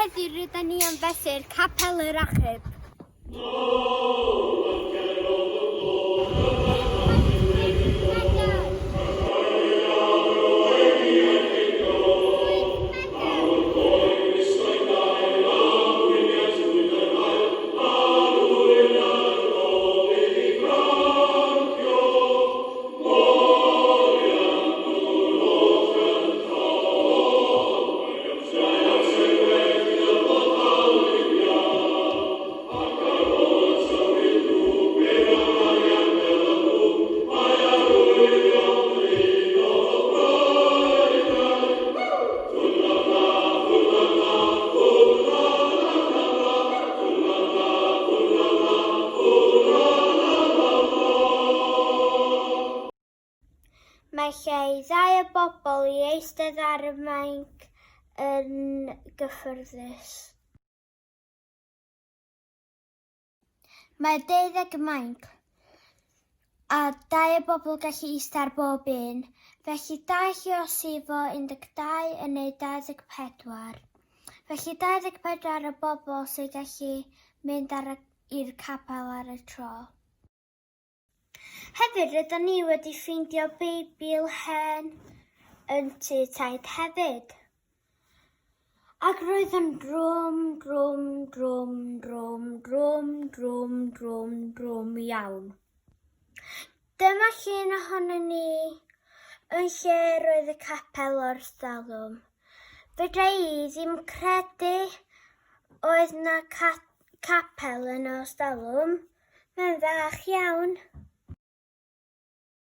Heddiw rydan ni am fesur Capel yr Achub. Mae lle i ddau o bobl i eistedd ar y mainc yn gyffyrddus. Mae deuddeg mainc, a dau o bobl gallu eistedd ar bob un, felly dau lluosi fo 12 yn neud 24. Felly 24 o bobl sy'n gallu mynd ar y, i'r capel ar y tro. Hefyd, rydyn ni wedi ffeindio Beibl hen yn tŷ taid hefyd. Ac roedd yn drwm, drwm, drwm, drwm, drwm, drwm, drwm, drwm iawn. Dyma llun ohonon ni yn lle roedd y capel o'r stalwm. Fedra i ddim credu oedd 'na capel yn y stalwm. Mae'n fach iawn.